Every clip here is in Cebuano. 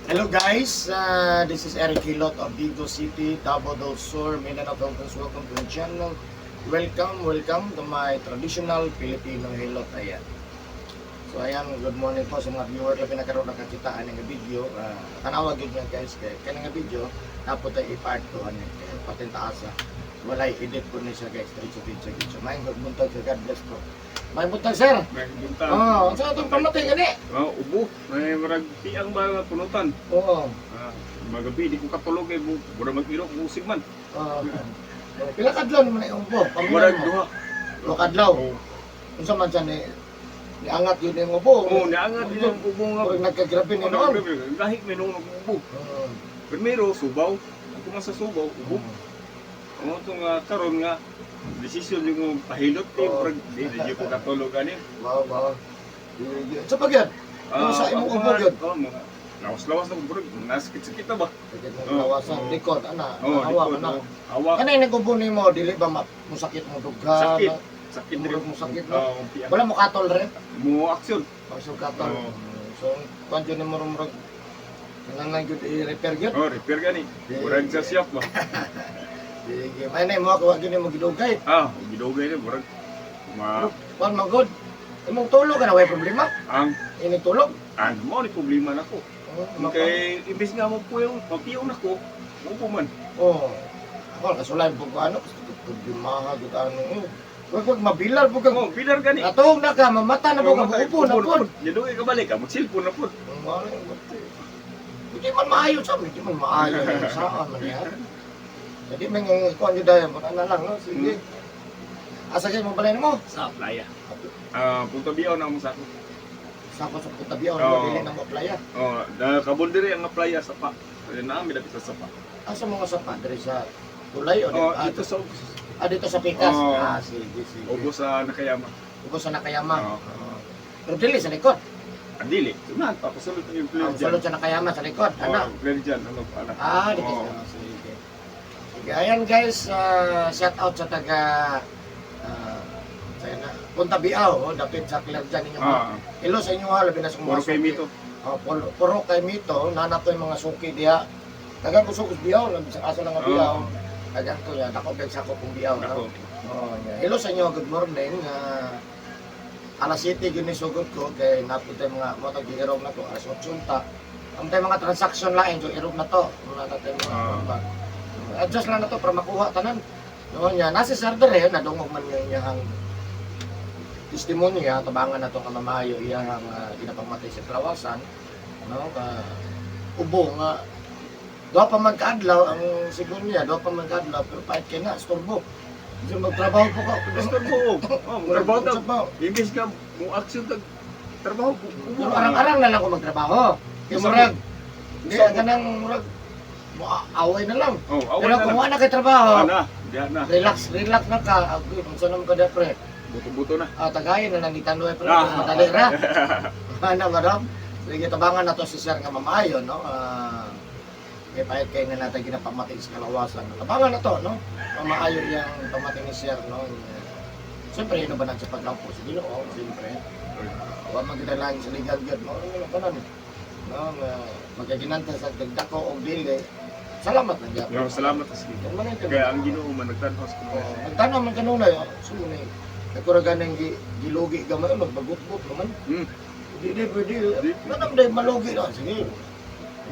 Hello guys, this is Eric Hilot of Digos City, Davao del Sur, Mindanao, Philippines. Welcome to the channel. Welcome, welcome to my traditional Filipino Hilot. Ayan. So ayan, good morning po sa mga viewer labi na karon nakakita ani nga video. Tanawa gyud nga guys kay kani nga video napot ay i-part 2 ani kay patin taasa. Walay edit po ni siya guys, diretso diretso diretso. Maayong buntag, sir. God bless po. Maayong buntag, sir. May buntag. Oh, unsa atong pamatay gani? Oh, ubo. May marag piang ba nga punutan. Oo. Ah, magabi di ko katulog kay mura mag-irok usig man. Oh. Pila ka adlaw naman ay ubo? Murag duha. Duha ka adlaw. Oo. Unsa man siya ni niangat yun yung ubo? Oh, niangat din ang ubo nga. Murag nagkagrabe ni Ano noon. Lahi may noon ang ubo. Primero subaw. Ako man sa subaw, ubo. Ang to nga karon nga desisyon yung pahilot ni murag di ko katulog ani. Wow, wow. Sa pag yan? Yung sa imong Ako ubo nga, yun? oh, mga lawas-lawas na ko murag nasakit-sakit na ba? Sakit ng Oo. lawasan, Oo. likod, ana, Oh, hawak, likod, ana. oh. Hawak. Kanay nag-ubo nimo, dili ba musakit mo dughan? Sakit. Sakit Murag rin. mo sakit, no? Oo, piang. Wala mo katol rin? Mo aksyon. Pasok katol. Oo. So, kung yun mo murag, nang gyud i-repair gyud. Oh, repair gani. Murag sa shop ba? Sige, may na mo ako gyud mo gidugay. Ah, gidugay na murag ma Kuan man gud. Imong tulog ka na way problema. Ang Ini tulog. Ang mo ni problema nako. Oh, Kay imbes nga mo puyo, mapiyo nako, mo man. Oh. Ako kasulay po ko ano, gusto ko problema gud ano. Oh. Wag wag mabilar po ka. Oh, bilar gani. Natuog na ka, mamata na po ka, upo na po. Gidugay ka balik ka, mag-cellphone na po. Hindi man maayo sa hindi man maayo saan man yan. Jadi man yung kuan jud dayon, na lang no. Sige. Asa kay mo balay mo? Sa playa. Ah, punta biyaw na mo sa ako. Sa ko sa punta biyaw, Oo. dili na mo playa. Oh, da kabon diri ang playa sa pa. Kaya na mi dapit sa sapa. Asa mo nga sa padre sa tulay o Oh, ah, dito sa ah, dito sa Pikas. Oo. Ah, sige, sige. Ubo sa Nakayama. Ubo sa Nakayama. Oo. Oo. Pero dili sa likod. Andili. Tunan pa pasulot yung player Ang dyan. sulod sa Nakayama sa likod. Ano? Oh, player dyan. Ano pa na. Ah, dito Oo. sa sige. Sige, ayan guys, shout out sa taga sa na, Punta Biao, oh, dapit sa Clerjan ninyo. Ah, Hello sa inyo ha, labi na sa mga puro kay suki. Mito. Oh, puro kay Mito, nana ko yung mga suki diha. Tagang ko sukos Biao, labi sa kaso lang nga Biao. Tagang ko yan, ako beg sa ko kung Biao. Ako. No? Oh, yeah. Hello sa inyo, good morning. Alas 7 gyud ni sugod ko kay napit tayo mga mo tag irog na to alas 8 ta. Ang tayo mga transaction lain so irog na to. Wala na tayo mga ba. Adjust lang na to para makuha tanan. No nya nasa sir dere nadungog man yung iyang testimonya, tabangan na to nga mamayo iyang ginapangmatay sa kalawasan no ka ubo nga duha pa man kaadlaw ang sigon niya, duha pa man kaadlaw pero pahit kay na istorbo. Hindi magtrabaho po ko. Istorbo. Oh, trabaho ta. Trabaho. Imbes nga mo aksyon tag trabaho. Ubo. Pero arang-arang na lang ko magtrabaho. Kay murag, hindi ka nang murag, away na lang. Oh, away Pero na kung lang. wala kay trabaho, Ana, diha na. Relax, relax na ka. Agoy, unsa naman ka da, pre? Buto-buto na. Ah, tagayin na lang ni Tanduay, pre. Ah. Madali ra. Ano ba daw? Sige, tabangan na to si Sir nga mamayo, no? Ah, kay pahit kay na natin ginapamatay sa kalawasan. Tabangan na to, no? Mamaayo yung pamatay ni Sir, no? Siyempre, yun ba sa paglampo sa Ginoo, siyempre. Wa man kita lang sa legal gyud mo ano lang kanon. No, nga magkaginanta sa dagdako og dili. Salamat lang gyud. Yo, salamat sa sige. Yan man ito. Kaya ang Ginoo man nagtan-aw sa Oh, kuno. nagtanaw man kanunay, oh, sumuni. Nagkura ganang gilugi gamay magbagot-got naman. Di di pwede. Di. Manam day malugi na sige.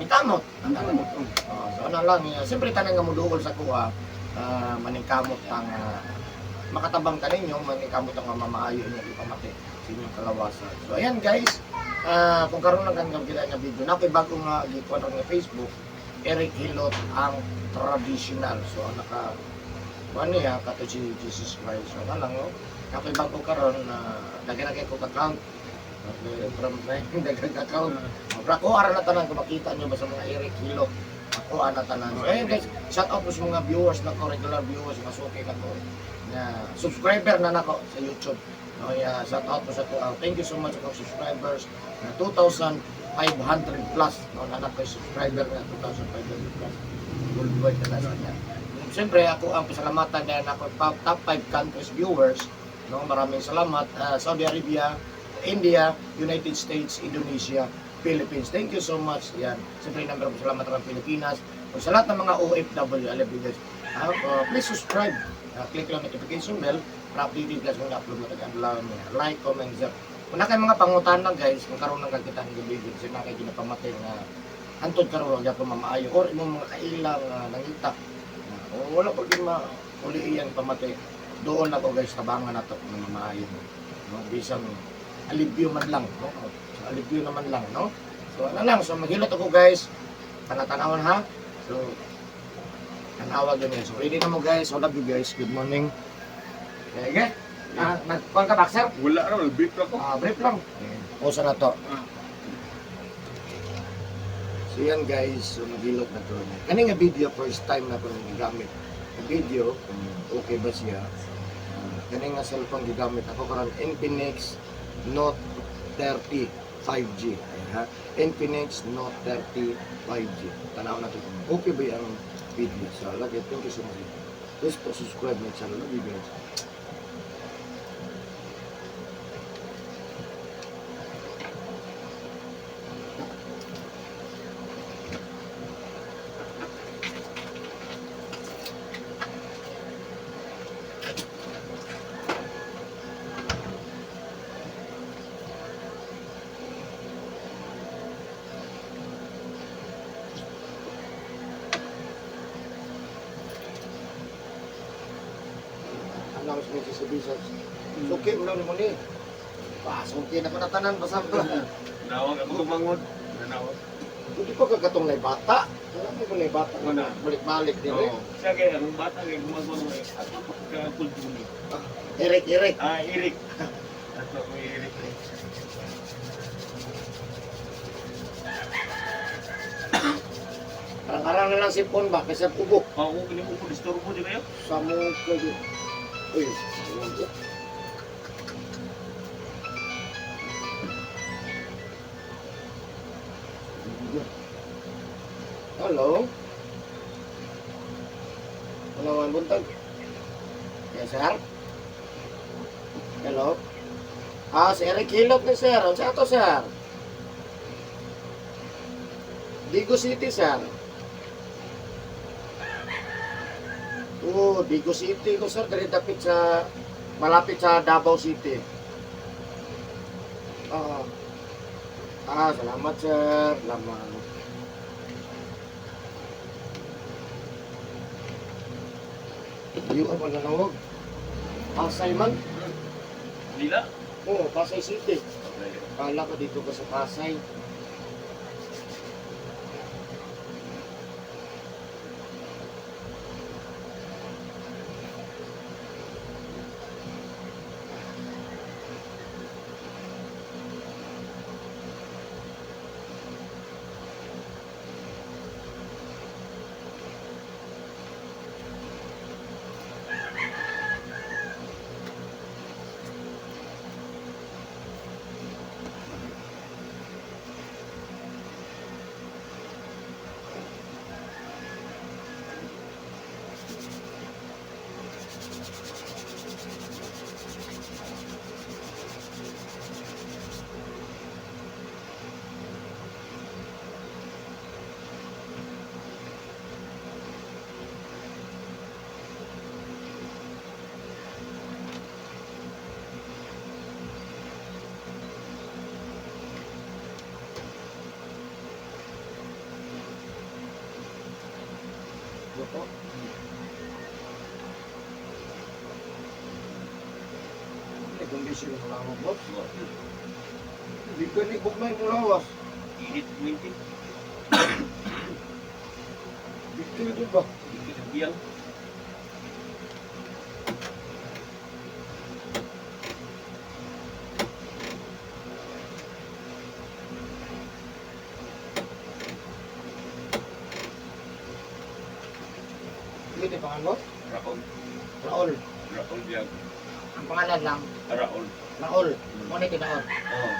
Nikamot. Ang kamot. Oh. Oh, so ano lang, eh, siyempre tanan nga moduol sa kuha, maningkamot ang makatabang ka ninyo, maningkamot ang mamaayo inyo ipamati sa inyong kalawasan. So ayan guys, kung karon lang kang kita nga video, na bago nga gikuan nga Facebook, Eric Hilot ang traditional. So ang naka kuan niya kato si Jesus Christ. So ano lang no, ako'y bago karon na daghan na kay ko account. Okay, from daghang account. Pero ako ara na tanan kung makita nyo ba sa mga Eric Hilot. Ako ana tanan. So ayun guys, shout out po sa mga viewers na ko, regular viewers, mga suki na ko, na subscriber na nako sa YouTube. No, yeah, shout out po sa ko. Thank you so much sa akong subscribers na 2,500 plus. No, na nako subscriber na 2,500 plus. Worldwide na nasa niya. Siyempre, ako ang pasalamatan na nako top 5 countries viewers. No, maraming salamat. Saudi Arabia, India, United States, Indonesia, Philippines. Thank you so much. Yan. Siyempre, number po salamat ng Pilipinas. O sa lahat ng mga OFW, I love you guys. Please subscribe. Click lang notification bell para updated guys kung na-upload mo tag-adlaw niya. Like, comment, share. Kung na kayo mga pangutana guys, kung karoon ng kakitaan ng gabi, kasi na kayo ginapamatay nga hantod karon wag gyapon mamaayo or imong mga kailang nangita. O wala pag ma uli iyang pamati. Doon ako guys, tabangan na to ng mamaayo. No, bisan alibyo man lang, no? So, alibyo naman lang, no? So ano lang, so maghilot ako guys. Tanatanawon ha. So tanawa yun. So ready na mo guys. So love you guys. Good morning. Okay. Nagkuhan ka boxer? Wala ra, brief ra ko. Brief lang. Usa na to. So yan guys, so maghilot na to. Kani nga video first time na ko nang gigamit. Ang video, kung okay ba siya. Kani nga cellphone gigamit ako karon, Infinix Note 30 5G. Ayan ha. Infinix Note 30 5G. Tanaw na to kung okay ba ang video. So lagi, thank you so much. Please po subscribe my channel. Love you guys. Announcement sa Bisas. Suki mo lang ni mo ni. Pasuki na ko na tanan basta. Nawag ako mangod. Nanawag. Hindi pa kagatong na bata. Wala mo ko na bata. Wala. Balik-balik din eh. Oo. Siya kay ang bata kay gumagawa mo eh. Ato pa ka kultuni. Eric, Eric. Ah, Eric. Ato ko Eric. Arang-arang na lang si Pon ba? Kasi ubo. Ako kini mo ko disturbo di kayo? Sa mo kayo. Uy, ayun ko. Hello? Ano man buntag? Yes, sir? Hello? Si Eric Hilot ni sir. Ano sa ato, sir? Digo City, sir. Oo, Digo City ko, sir. Dari dapit sa, malapit sa Davao City. Oo. Salamat, sir. Salamat. Iyo ang pananawag. Pasay man. Nila? Oo, Pasay City. Kala ko dito ka sa Pasay. Luto. Hindi, kondisyon mo lang boss. Hindi ko ni bugmay mo lawas. Init minti. Dito yun ba? Dito biyang. Hindi, di pangalan mo? Raol. Raol. Raol biyang. Ang pangalan lang, Raol. Raol. Muna tinaon. Oo.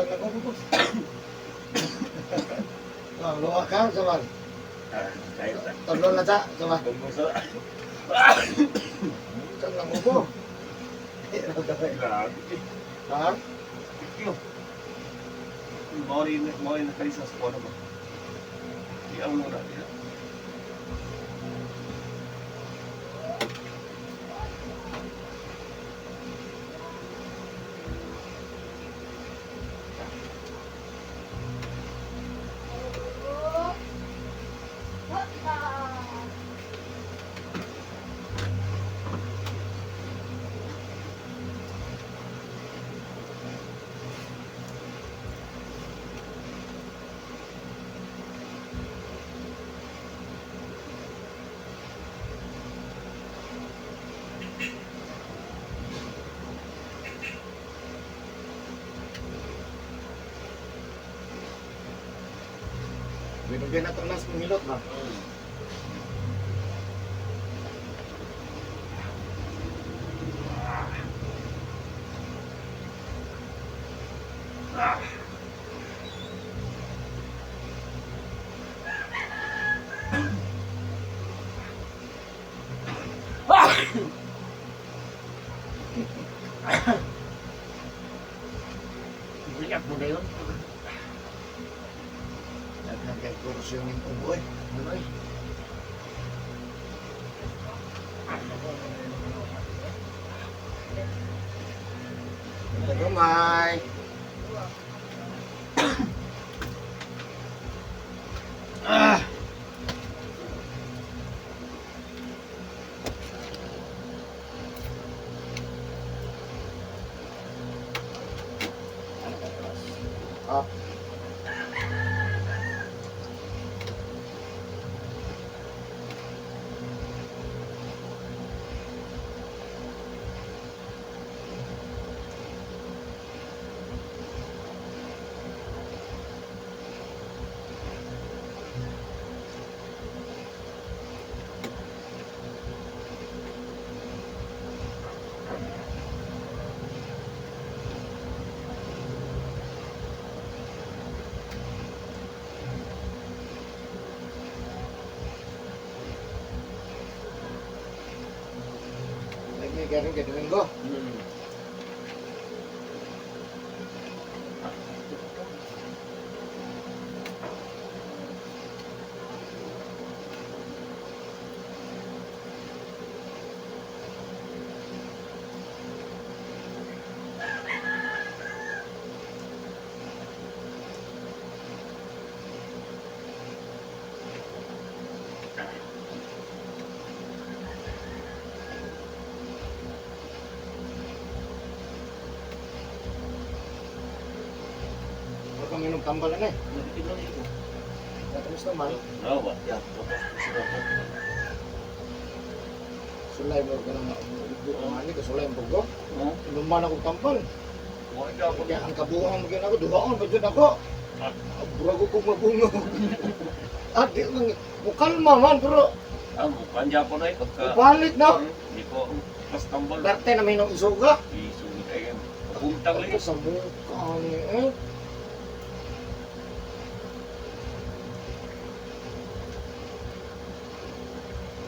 Kang nag-ubo, boss. Ah, luwa ka, saman. Ah, tayo sa. Tulo na sa, saman. Kung sa. Kang nag-ubo. Grabe. Ha? Thank you. Mao rin nakalisa sa kuno ba? Di ang muna diha. Binugyan na itong last mong ba? Bilak mo na yun. Daghan kay kurso yung ubo eh. Ano eh? Gamay. Ah! Ah. Lagi garing kay Domingo. Wala kami nung tambal na eh. Tapos naman, No ba? Yeah. Sulay mo ka nang maubo ang ani, kasulay ang bugo. Oo. Inuman ako tambal. Wa ka ako. Kaya ang kabuang mo ako, duhaon pa dyan ako. Burago kong mabungo. Ah, di lang, mukalma man, pero Ah, mukan Japon ay pagka. upalit na. Di ko pas tambal. Perte na may nung isuga. Isugod ay puntang Ito lagi. sa mukha ni eh.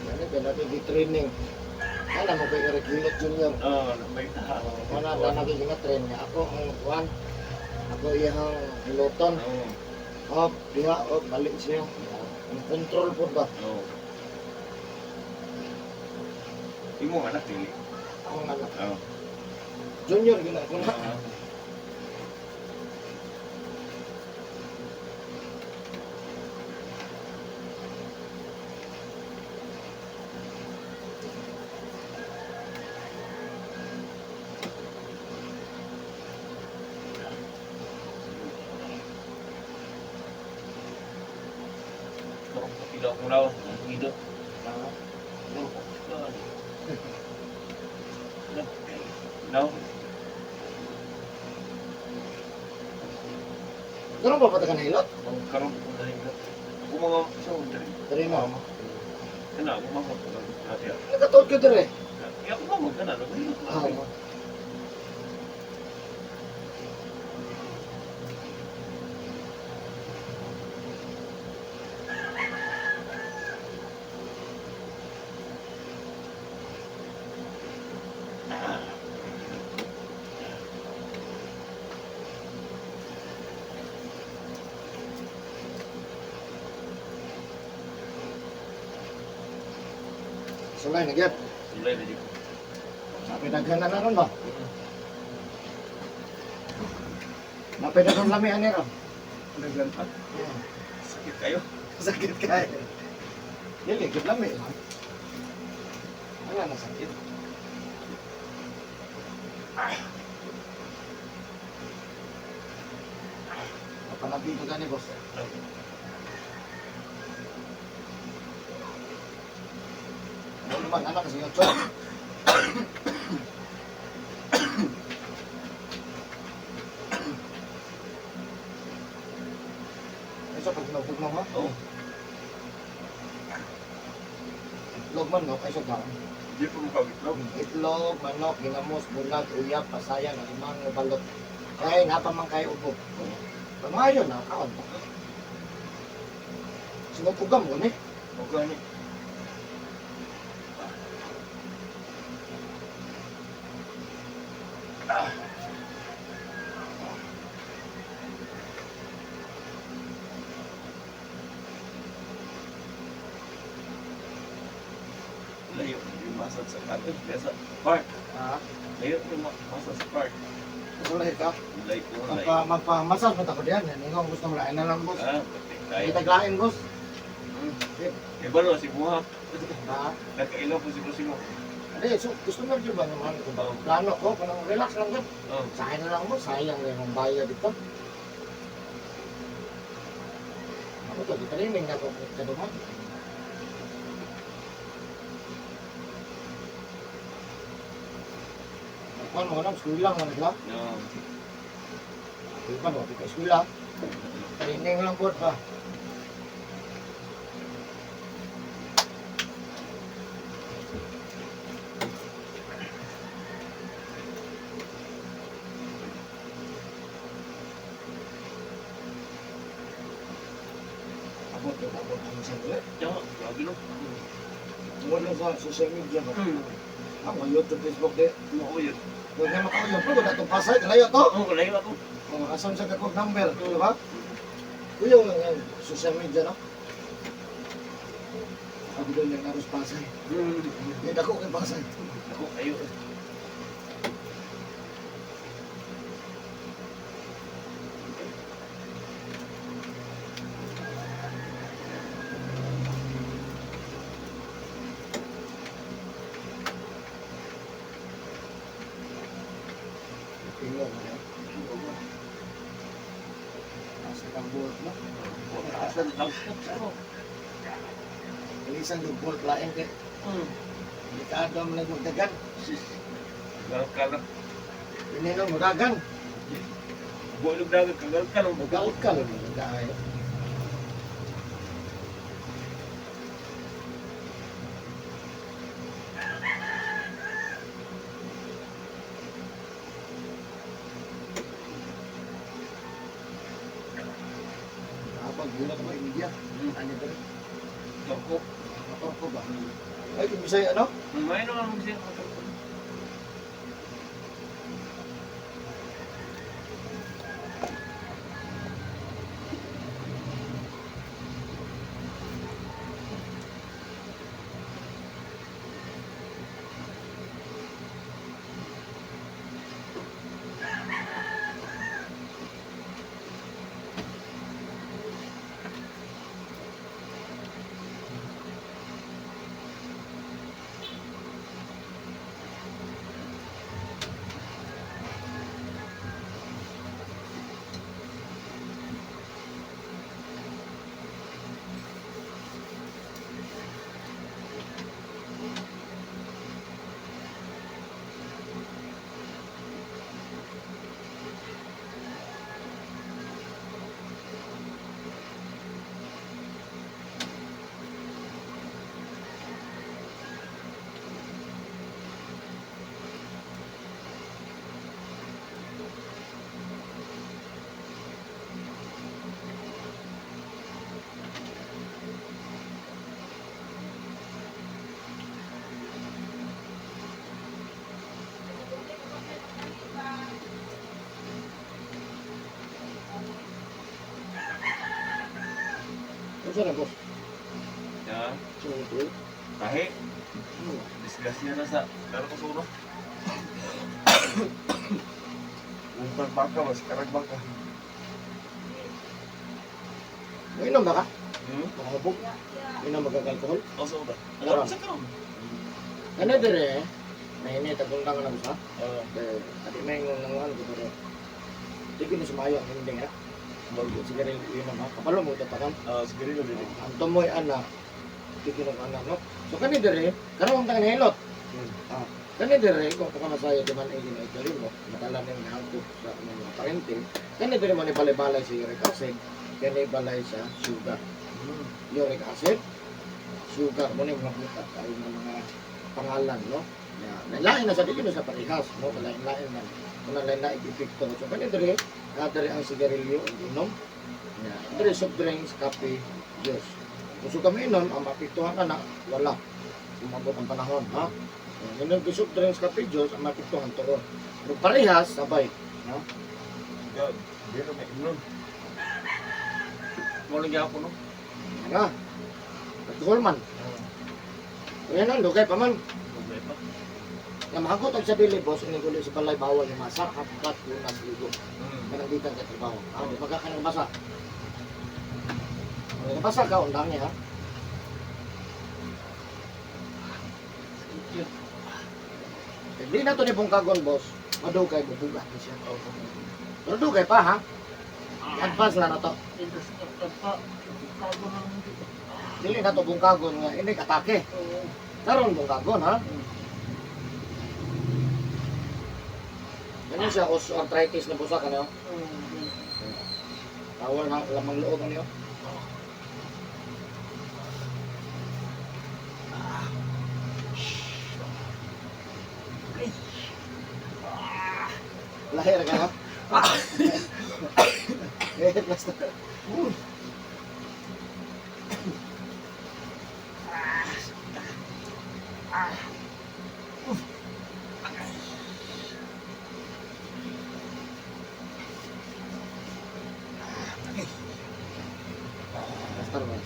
Yan eh, kaya natin training. Ano mo kay Eric Hilot Jr. Ah, may taha. Wala na nagiging na train niya. Ako ang kuan. Ako iyang hiloton. Oo. Hop, diha, hop, balik siya. Ang control po ba? Oo. Imo anak dili. Ako nga anak. Oo. Junior, gina ako na. Pero pila akong lawas, ang idot. Ah, No. Ganun ba pata ka nahilot? Karon ko na rin. Ako mga sa diri. Dari mo. Kana ako mga natin. Nakatuod ka dire. Ya ako mga kana no. Ah, Sulay na gyud. Sulay na jud. Sabi daghan na ron ba? Napay na ron lami ani ron. Daghan pa. Sakit kayo. Sakit kayo. Dili gud lami lang. Wala na sakit. Panabi ko gani, boss. Ano naman anak kasi yung chok. Ito pag tinugtog mo? Oo. Itlog man, no? Kaysa daon. Di pa mo kagitlog. Itlog, manok, ginamos, bulag, uyap, pasayan, alimang, balot. Kaya napa man kayo ubo. Pamayo na, kaon pa. Sinutugam mo ni. O gani. Layo yung masad sa kato. Sa park. Ha? Layo yung masad sa park. Sulay ka. Layo ko. Layo. Magpa, magpa-massage mo tako diyan. Yan, ikaw gusto mo lain na lang, boss. Ah, pati tayo. Kita lain, boss. Ibalo si Buha. Ha? Nakailaw po si Busimo. Hindi, so, gusto mo yun ba naman? Kung plano ko, kung relax lang yun. Oh. Sa akin na lang mo, sayang na yung bayad dito. Ako to, di na ako kaduman. Kuan mo na, eskwela man nila. No. Di ba, no, di ka eskwela. Training lang po ba? Abot yung abot ang isang ulit. Yo, grabe no. Tungod lang sa social media ba? Ang YouTube, Facebook di. Oo yun. Huwag na makauyab po, wala itong pasay, kalayo to. Oo, layo ako. Oh, asam sa kakog number, di ba? Kuya lang yan, social media, no? Sabi doon yung naros pasay. Hindi ako kay pasay. Ako, kayo. Tingnan mo yan. Asa kang buhat mo? Asan lang. Ilisan yung buhat laing kay. Delikado mo lang magdagan. Galak ka lang. Inino magagan. Buhay dagat, kagal ka lang. Magaot ka lang magdagay. Kapag gulat mo, India. Ano ba? Torko. Motor ko ba? Ay, kung Bisaya, ano? May naman mo siya. Ano na, boss? Ya. Sino ito? Tahi. Disgrasya na sa pero ko suno. Umpag baka mas karag baka. Inom ba ka? Hmm? Makahubog? Inom ba kag alcohol? Oso ba? Karon. Sa karon. Ano dire? Nainit ang undang na sa. Oo. Eh, ati may nang nanguhan ko pero di ko ni sumayo ang hindi nga. Bago. Sigarilyo inom ha. Kapalo mo tatakan. Ah, siguro dili. Ang tumoy anak, di ko nang anak no. So kani dire, karon ang hilot. Hmm. Ah, kani dire kung pagkamasayo di man ay ginaitori mo, matala ning nahangkop sa imong mga parente. Kani dire mo ni balay-balay sa uric acid, kani balay sa sugar. Uric acid, sugar mo ni mga buta ay mga pangalan no. Na lain na sa dili na sa parehas no, lain-lain man. Kuna lain-lain epekto. So kani dire, dire ang sigarilyo ug inom. Ya, dire soft drinks, kape, juice. Kung suka mo inom, ang maapektuhan ka na, wala. Umabot ang panahon, ha? Inom ka soft drinks, kape, juice, ang maapektuhan tuon. Pero parehas, sabay. Ha? God, dili may inom. Mo lang gyapon no. Ano? Alcohol man. Ayan ang dugay pa man. Dugay pa. Nga mahagot ang sa dili, boss, ining uli sa balay, bawal yung masa, hapgat, lunas, ligo. Kanang gikan sa trabaho. Ah, di ba ka nang basa? Kung nabasa ka, undang niya, ha? Hindi na to ni Bungkagon, boss. Madugay, bubugat na siya. Pero dugay pa, ha? I-advance lang na to. Dili na to bungkagon nga, hindi atake. Karon bungkagon, ha? Ganun siya, osteoarthritis na busa ka na, oh. Tawal na lamang loob ano yun. Lahir ka ha? Eh, basta. Basta naman.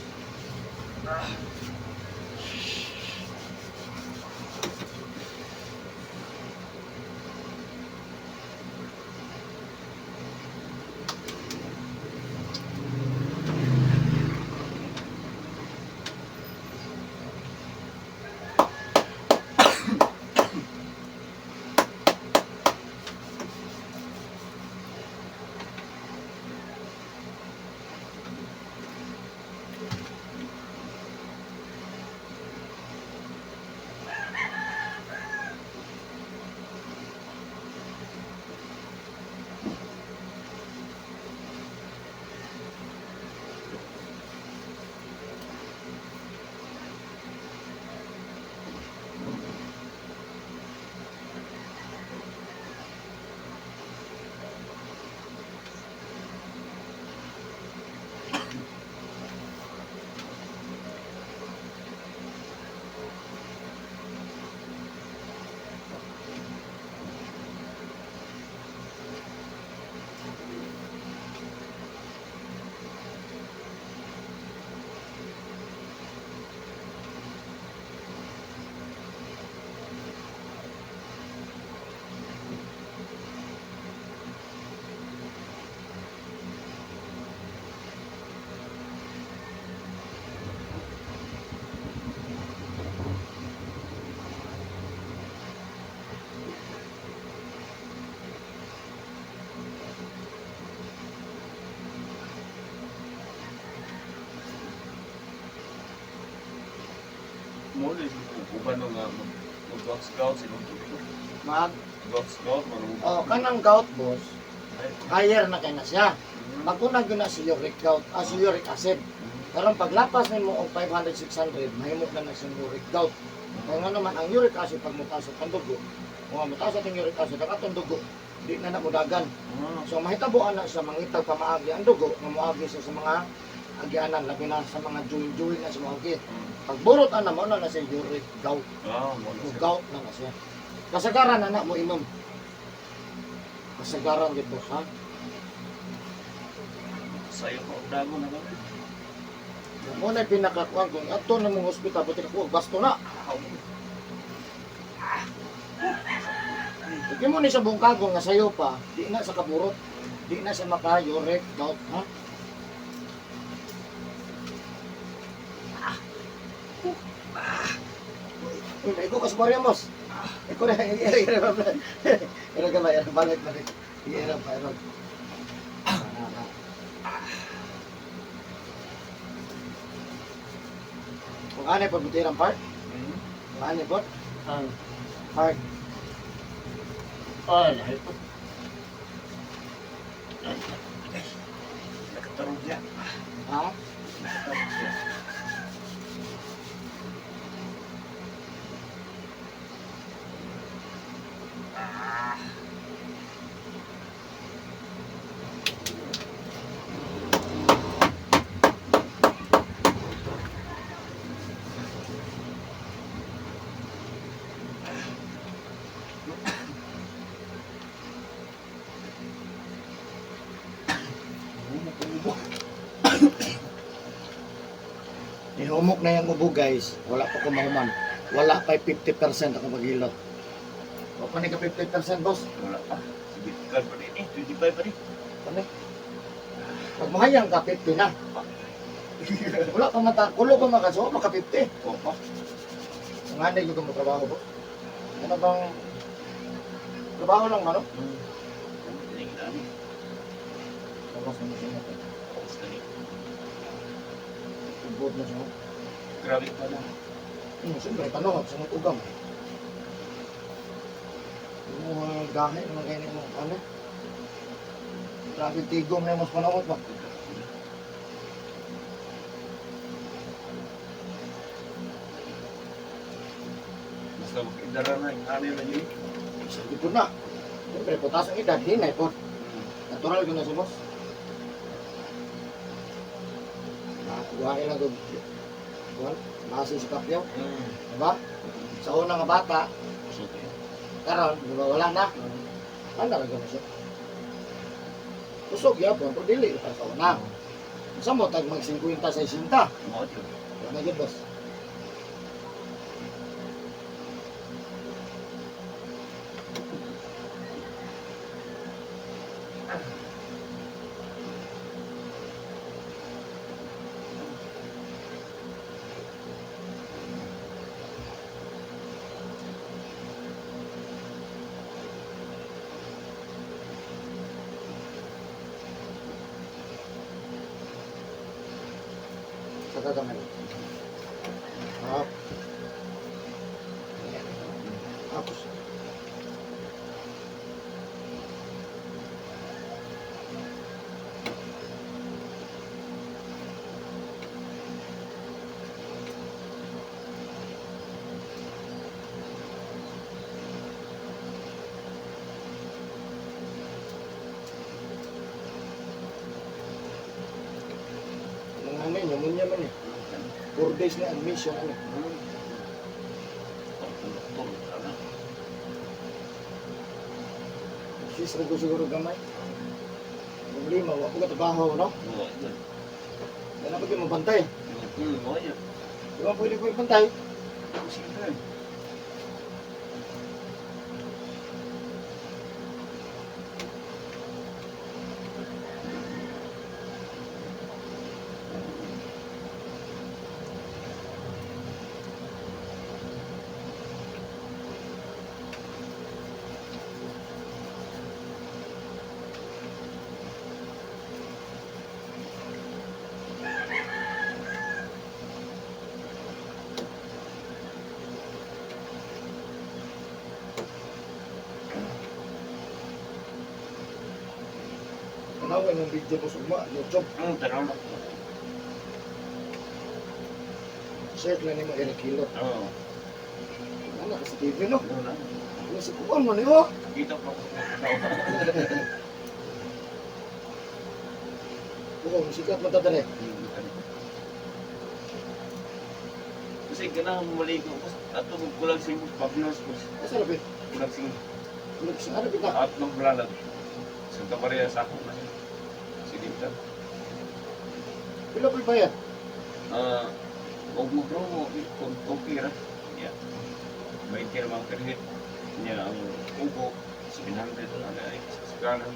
Mo ni uban no nga mag gout gout sa imong tubig. Mag, Gout gout man mo. oh, kanang gout, boss, higher na kay na siya. Pag unang na si uric gout, ah, si uric acid. Karon paglapas nimo og 500 600, mahimo na na siyang uric gout. Kaya nga naman ang uric acid pag mutaas sa dugo, kung mutaas ang uric acid ang atong dugo, di na na mudagan. So mahitabo ana sa mangitag pamaagi ang dugo, nga moagi siya sa mga agianan labi na sa mga joint-joint na sa moagi. Pagburot ana mo na na siya uric gout. Ah, mo na Mo siya. gout na na siya. Kasagaran na na mo inom. Kasagaran gid boss ha. Sayo ko og dago na ba. Mo na pinakakuan kung ato na mong ospital pati ka basto na. Kung mo ni sa bungkagong nga sayo pa, di na sa kaburot, di na sa makayorek, daw, ha? Uy, naigo ka sa barya, boss. Ikaw na, ira, ira, ira, ira, ka ba, ira, balik, balik. Ira, pa, ira. Kung ano yung pagbutiran part? Kung ano po? Ang Part. ah, lahi po. Nakatarog niya. Ha? Nakatarog siya. Nihumok na yung ubo, guys. Wala pa kumahuman. Wala pa 50% ako maghilot. O pa ni ka 50%, boss. Wala pa. Sige, kan pa rin eh. 25 pa rin. Ano? Pag mahayang ka, 50 na. Wala pa mata. Kulo pa makaso, maka 50. Opo. Ang anay ko itong trabaho po. Ano bang trabaho lang, ano? Tingnan. Tapos na siya natin. Tapos na rin. Ubod na siya. Grabe pa na. Siyempre, tanong, sunod ugam. Yung mga gahe, mga ganyan mo, ano? Grabe, tigom na yung mas panawat ba? Basta magkidara na yung anay na yun. Sige po na. Siyempre, putas ang edad, hinay po. Natural ko na sa boss. Nakakuhain lang ito. Well, base si Pacquiao. Diba? Sa unang nga bata, So, karon, di ba, wala na. Ano na na siya? Kusog yapon, pero dili pa sa una. Sa mo, tag mag 50 60. Mo yun. Wala na yun, boss. Sa tatamay. Up. Tapos. Mga ano yun, pneumonia man eh. 4 days na admission ano. Sis ko siguro gamay. Problema, wa ko ka trabaho, no? Kaya na pag mabantay. Di ba pwede ko ibantay? Tanawa yung video ko sugma, YouTube. Search lang nimo Eric Hilot. Ano ka sa TV, no? Ano sa kuwan mo niyo? Kita pa ko sa Oo, sikat mo tatare. Kasi ganahan mo maligo ko. Ato ko kulang sing pabnos ko. Asa labi? Kulang sing Kulag sa ano kita? at ng blalag. Santa Maria sa ako na siya. Sige ta. Pila pa bayad? Ah, og mo promo kung okay ra. Yeah. 20 ra mga per hit. Niya ang ubo 700 na ay sa kanan.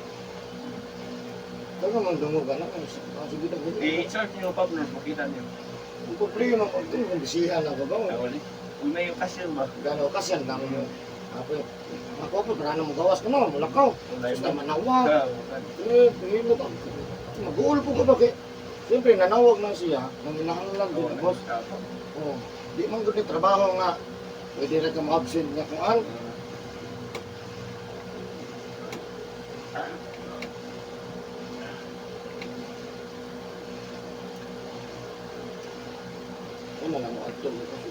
Kaya man dungog ano, ang sige na gud. I-search niyo Pablo, makita niyo. Kung problema man kung kung bisihan na ba ba? Ako ni. Kung may okasyon ba? Gano kasi ang dami mo. Ako, ako po, para mo gawas ko no, mulakaw. Kung may Basta manawag. Ka, Eh, pahilot ang. Mag-uul po ko ba kay? Siyempre, nanawag na siya, nang inahanglan din, boss. Oh, di man gud ni trabaho nga. Pwede ra ka ma-absent nga kung an. Ano lang mo adto mo kasi.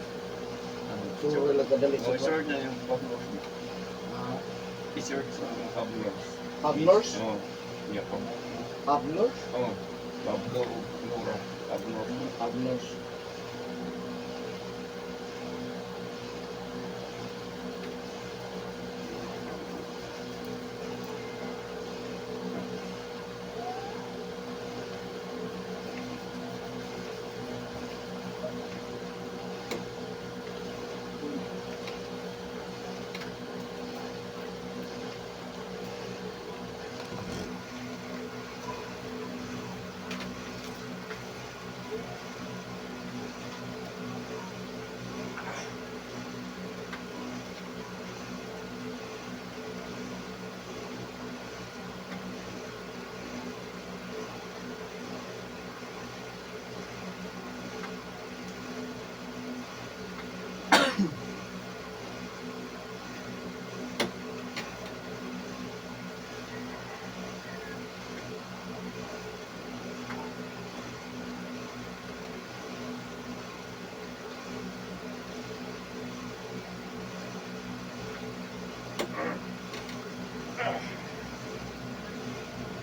So, wala ka dali sa Oh, i-search na yung Pablo. Ah, I-search sa mga Pablo. Pablos? Oh. Yeah, Pablo. Pablos? Oh. Pablo Nora. Pablo. Pablos.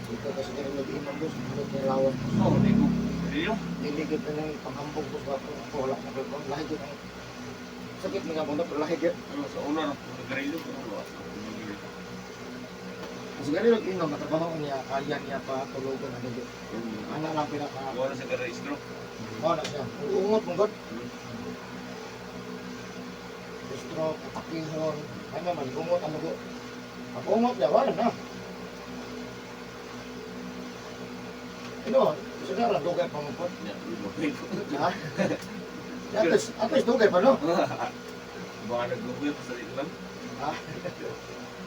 Dito kasi ganun nag-iinom boss, hindi kay lawas. Oh, di ko. Dili. Niligid na ng panghambog boss, ako ako wala na ko. Lahi gyud ang sakit mga bunda pero lahi gyud. Ano sa una ra nagarilyo ko ano. Kasi ganun nag-inom, matrabaho niya, kaya niya pa tulugan ano gyud. Ana lang pinaka Wala sa gara stroke. mao na siya. Ungot mong god. Stroke, atakihon, ano man, ungot ano go. Pag ungot niya, wala na. Ino, siguro dugay pa mo po. Ha? At least dugay pa, no? Baka nag-google pa sa dito lang. Ha?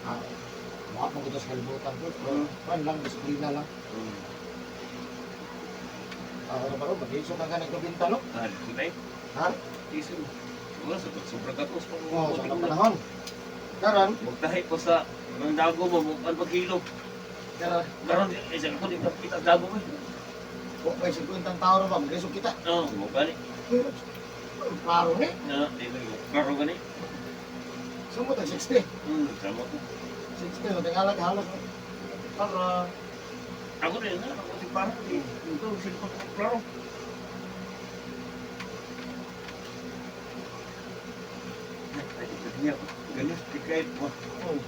Ah, mga pong ito sa kalibutan ko. Pan lang, disiplina lang. Ah, ano ba ro? Mag-iso ka nga nagkabinta, no? Ah, dito tayo. Ha? Iso. Wala sa sobrang katos pa. Oo, sa anong panahon. Karon, Magtahi ko sa mga dago mo, mukan pagkilo. karon, Karon eh sa ako di ka kita dago mo. kung may 50 tao ro ba, mag-iso kita. Oo, mo gani. Klaro ni. Na, di ko. Klaro gani. Sumot ang 60. Sama ko. 60, matingalag halos. Para, Ako rin nga, ako si parang ito sila pa klaro. Ay, ganyan. Ganyan, kahit mo. oh.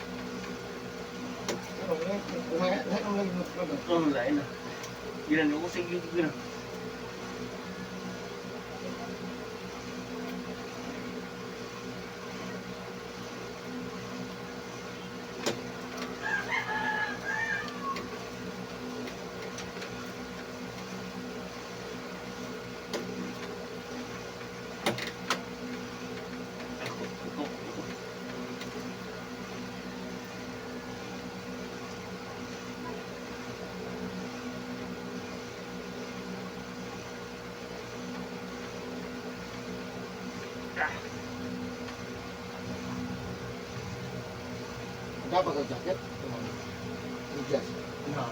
Pero, lahat ang lagi mag-klaro. Oh, lain na. Ginan ko sa iyo gina. Ako, ako, ako. Dapat ka jacket? Medyas. Na.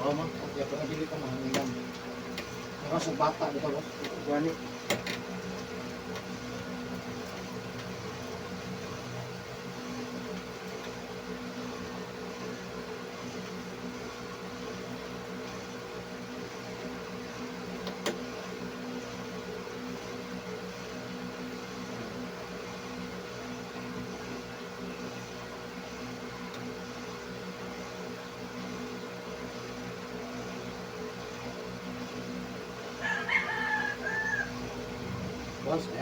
Oo mo. Okay, pero dili ka mahanginan. Pero sa bata dito, boss. Gani.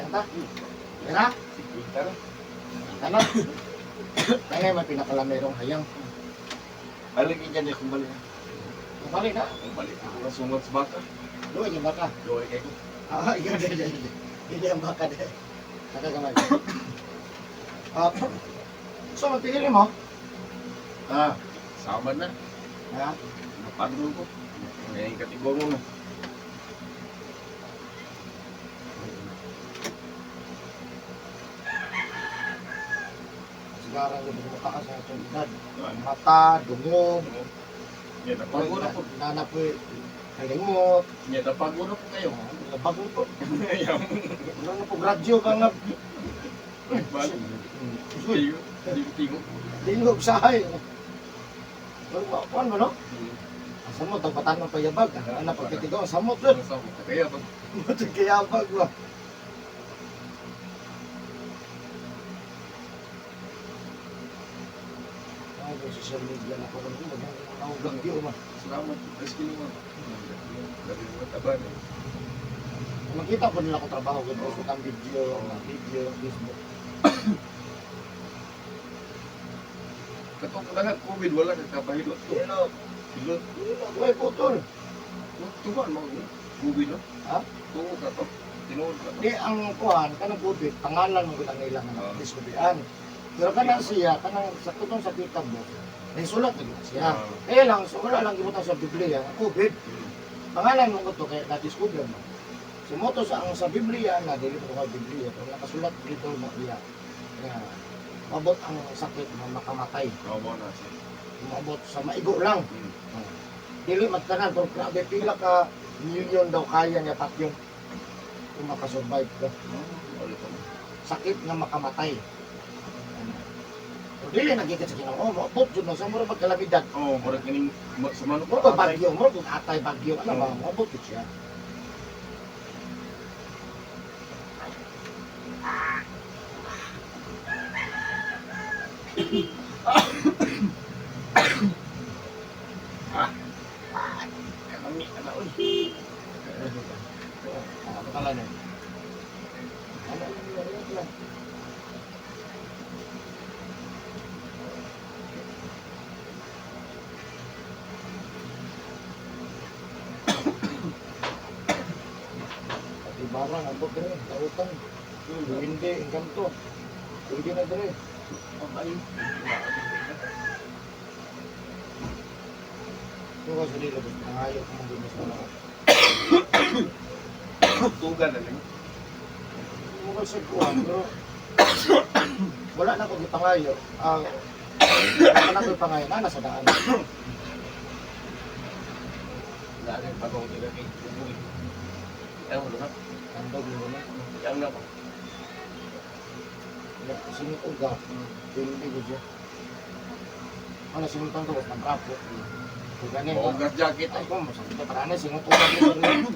lang ta. Tira? 50 ra. Ano? Kaya may pinakalamerong hayang. Balik ka niya kung balik. Balik na. Kung balik ako na sungot sa baka. Luwi yung baka. Doy kay ko. Ah, iya, iya, iya. Hindi ang baka de. Nakagamay. Ah, so, magpili mo? Ah, Sama na. ha? Napadro ko. Ngayon katigong mo na. Sigara yung mataas sa itong edad. Mata, dungog, Nya napago na po. nana po, kalimot, Nya napago na po kayo. bago po. Ayaw. Wala na po, radyo ka nga. Balik. Uy, Tingo. Tingog sahay. Kuan mo no? Ang samot, ang patan ng payabag. Ang anak pagkatigaw, ang samot yun. Kaya ba? Matag kayabag ba? Ay, kung social media na ko kung maghang yun ma. Salamat. Ayos kinuha. Dali mo taban eh. Makita po nila kung trabaho ko, post ko ang video, mga video, Facebook. Katong lahat COVID wala ka kapahilot to. Hilot, Hilot. hilot, way putol. Tuman mo COVID no? Ha? Tuo ka to. Tinuod ka to. Di ang kuan kanang COVID, pangalan mo gud ang ilang Ah. diskubian. Pero kanang siya, kanang sa tutong sa kitab mo, may sulat na gid siya. Ah. Kaya lang, so wala lang gibutang sa Biblia, ang COVID, pangalan mo ko to kaya na-discover mo. Sumoto sa ang sa Biblia na dili ko ka Biblia, pero nakasulat dito na iya. Nga mabot ang sakit na makamatay, Oo mo na siya. umabot sa maigo lang. Dili magtanan pero grabe pila ka million daw kaya niya patyong kung makasurvive ka. Wala pa. Sakit nga makamatay. Pero dili nagikat sa Ginoo, moabot jud na sa mura magkalamidad. Oh, murag kaning sa manok Mura ba bagyo, mura kung atay bagyo, ano ba, moabot jud siya. Kami ana oy. Ah, bakalan na. Ano, ano, ano, ano, Pati barang, abot rin, lautan. Hindi, engkanto. Hindi na dire. Ay. Ito kasi dili, basta nangayo kung hindi mas wala. Tugan na lang. Mukha sa kuwan, pero wala na akong ipangayo. Ah, wala na akong ipangayo, na nasa daan. Wala na pagong nila kay Ubuy. Ayaw mo na. Tandog mo na. Ayaw na ba? Singit uga, hindi ko siya. Ano, singutan ko, basta ang rapo. Kung gani, Oh, gas jacket ay ay. ko, masakit ka, parang singut uga dito rin.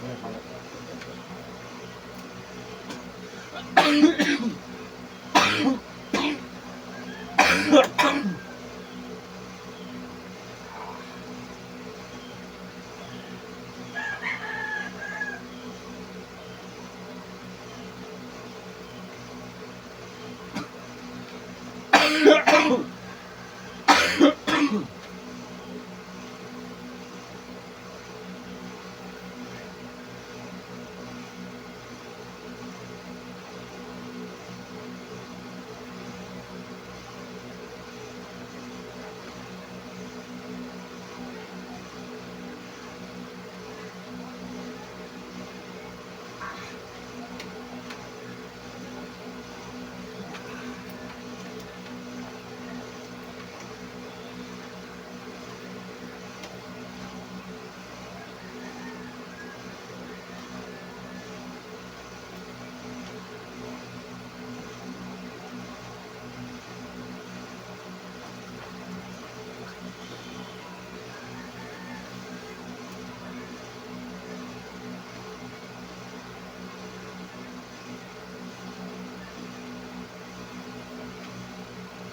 Ano, pala.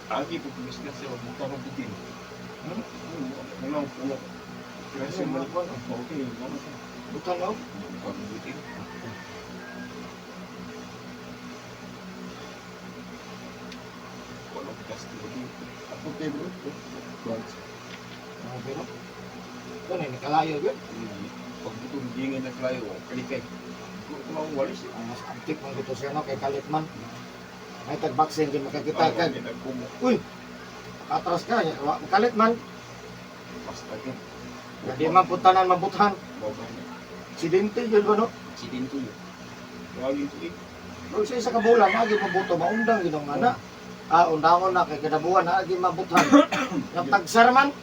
Agi po kumiskan siya butang ng butin. Hmm? Una puno. Kasi Ano, man mga kuwan, oh. okay, ano siya? Butang no? Butang ng butin. Wala ko kasi. Ako kay bro. Mga pero. Ito na, nakalayo yun. Pag butong gingin na klayo, kalikay. Kung ako walis eh. Ang mas antik man gito siya no, kay kalit man. May tag-vaccine din makakita ka. Uy! Atras ka, kalit man. Basta yun. Di man puntanan mabuthan. Baba na. Aksidente yun ba no? Aksidente yun. Wag ito eh. Pero sa isa ka bulan, agi mabuto, maundang ginong nga na. Ah, undangon na kay kadabuan na agi mabuthan. Nagtagsar man.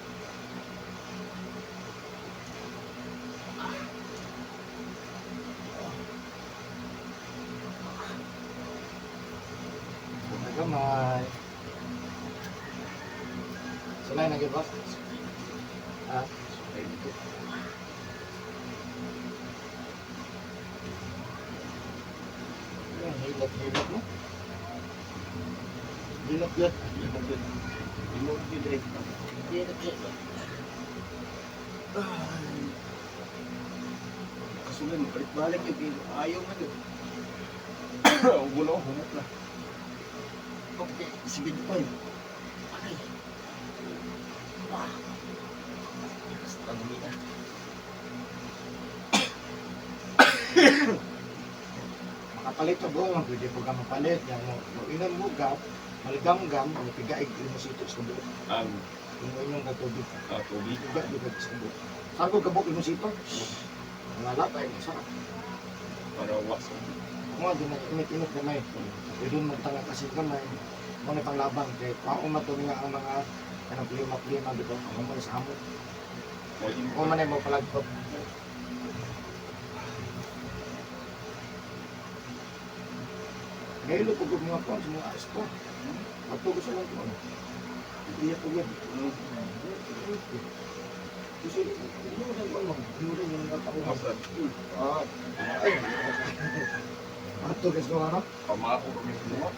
Gamay. Sulay na gyud, boss. Ah, Ay, ito. Hilot-hilot mo. Hilot yun. Ilog yun. Ilog yun eh. Hilot yun. Ay. Kasulay, mabalik-balik yun. Ayaw man yun. Ubo na ako, humok na. Okay, sige pa yun. Ay. Basta na. Makapalit ka buong, pwede po ka mapalit. Yang mo, mo inom mo ka, maligamgam, mo pigaig mo sito sa buo. Ang Kung mo inom ka tubig, tubig. uga di ka sa buo. Saan ko kabuk mo sito? Mga lata, eh, sarap. Para wasan. Ako nga, di na init-init gamay. Pwede mo tanga kasi gamay. Mo na panglabang kay pao man to nga ang mga kanang klima-klima di ba? Ang man sa amo. Mo Ako man ay mo palagpag. Ngayon ko mga kuan sa mga asto. Pagtugo sa mga kuan. Iya ko yan. Kasi, yun ang kuan mo. Yun ang mga tao. Masan. Ah, ay. Ato guys, no, ano? Pamako kami sa mga.